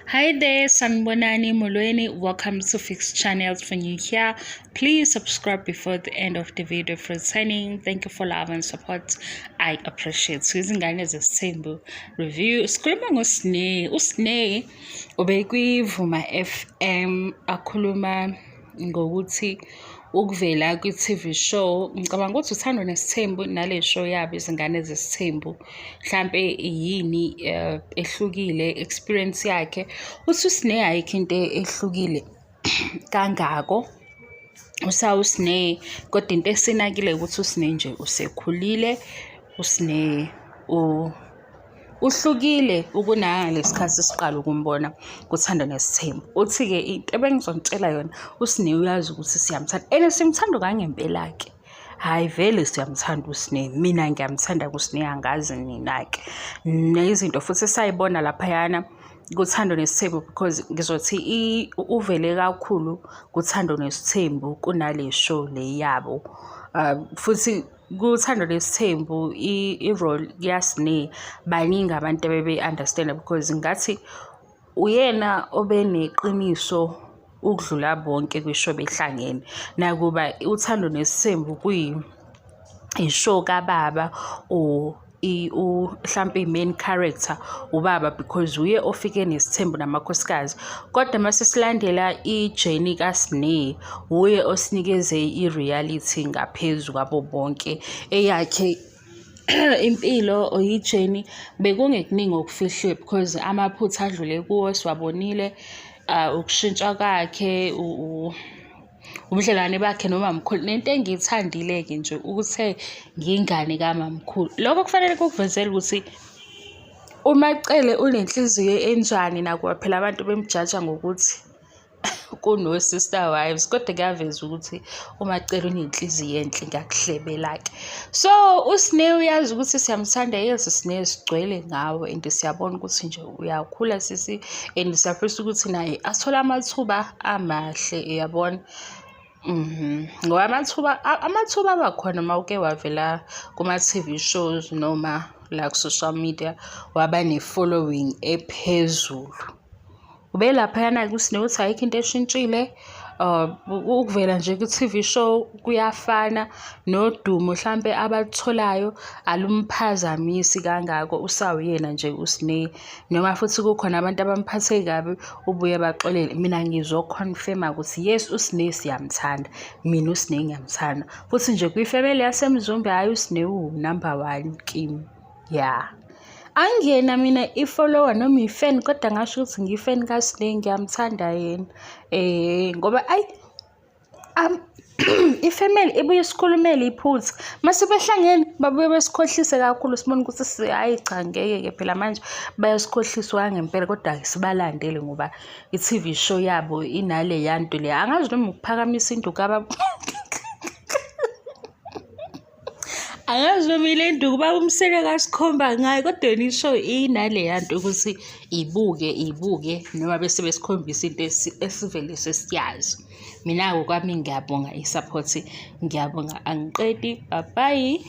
Hi there, Sanibonani Molweni. Welcome to Fix Channels. For new here, please subscribe before the end of the video for returning. Thank you for love and support. I appreciate. So izingane zesithembu review. Sikhuluma ngoSne. USne ubekwivuma FM akhuluma ngokuthi ukuvela kwi-TV show ngicabanga ukuthi uThando Nesithembu nale show yabo izingane zesithembu mhlampe yini ehlukile experience yakhe uthi uSne ayikho into ehlukile kangako usawuSne kodwa into esinakile ukuthi uSne nje usekhulile uSne Uhlukile ukunangalesi khathi siqala ukumbona kuThando Nesithembu. Uthi-ke into ebengizonitshela yona, uSne uyazi ukuthi siyamthanda and simthanda okwangempela-ke. Hhayi vele siyamthanda uSne, mina ngiyamthanda kuSne angazi nina-ke. Nezinto futhi esayibona laphayana kuThando Nesithembu because ngizothi uvele kakhulu kuThando Nesithembu kunale show le yabo. Futhi kuThando Nesithembu i-role yaSne baningi abantu ebebe-understand-a because ngathi uyena obeneqiniso ukudlula bonke kwi-show behlangene. Nakuba uThando Nesithembu kuyi-show kababa or mhlampe i-main character ubaba because uye ofike nesithembu namakhosikazi kodwa mase silandela i-journey kaSne wuye osinikeze i-reality ngaphezu kwabo bonke eyakhe impilo or i-journey bekungekuningi okufihliwe because amaphutha adlule kuwo siwabonile ukushintsha kwakhe ubudlelwane bakhe nomamkhulu. Nento engiyithandile-ke nje ukuthe ngiyingane kamamkhulu. Lokho kufanele kukuvezele ukuthi uMaCele unenhliziyo enjani nakuba phela abantu bemjaja ngokuthi kuno-sister wives kodwa kuyaveza ukuthi uMaCele unenhliziyo enhle ngiyakuhlebela-ke. So uSne uyazi ukuthi siyamthanda yes Sne sigcwele ngawe and siyabona ukuthi nje uyakhula sisi and siyafisa ukuthi naye athole amathuba amahle uyabona. Ngoba amathuba aba khona uma uke wavela kuma-T_V shows noma la ku-social media waba ne-following ephezulu. Ubelaphayana-ke uSne uthi ayikho into eshintshile ukuvela nje ku-T_V show kuyafana nodumo hlampe abalutholayo alumphazamisi kangako usawuyena nje uSne. Noma futhi kukhona abantu abamphathe kabi ubuye abaxolele. Mina ngizo-confirm-a ukuthi yes uSne siyamthanda, mina uSne ngiyamthanda. Futhi nje kwifemeli yaseMzumbe hhayi uSne uwu-number one kimi, ya. Angiyena mina i-follower noma i-fan kodwa ngasho ukuthi ngiyi-fan kaSne ngiyamthanda yena. Ngoba ayi ifemeli ibuye isikhulumele iphutha. Mase behlangene babuye besikhohlise kakhulu sibone ukuthi hhayi cha ngeke-ke phela manje bayasikhohlisa okwangempela kodwa-ke sibalandele ngoba i-T_V show yabo inaleya nto leya. Angazi noma ukuphakamisa induku Angazi noma ile nduku ubaba uMsele kasikhomba ngayo kodwa yona isho inaleya nto ukuthi ibuke ibuke noma bese besikhombisa into esivele sesiyazi. Mina-ke kwami ngiyabonga i-support, ngiyabonga angiqedi, bye bye.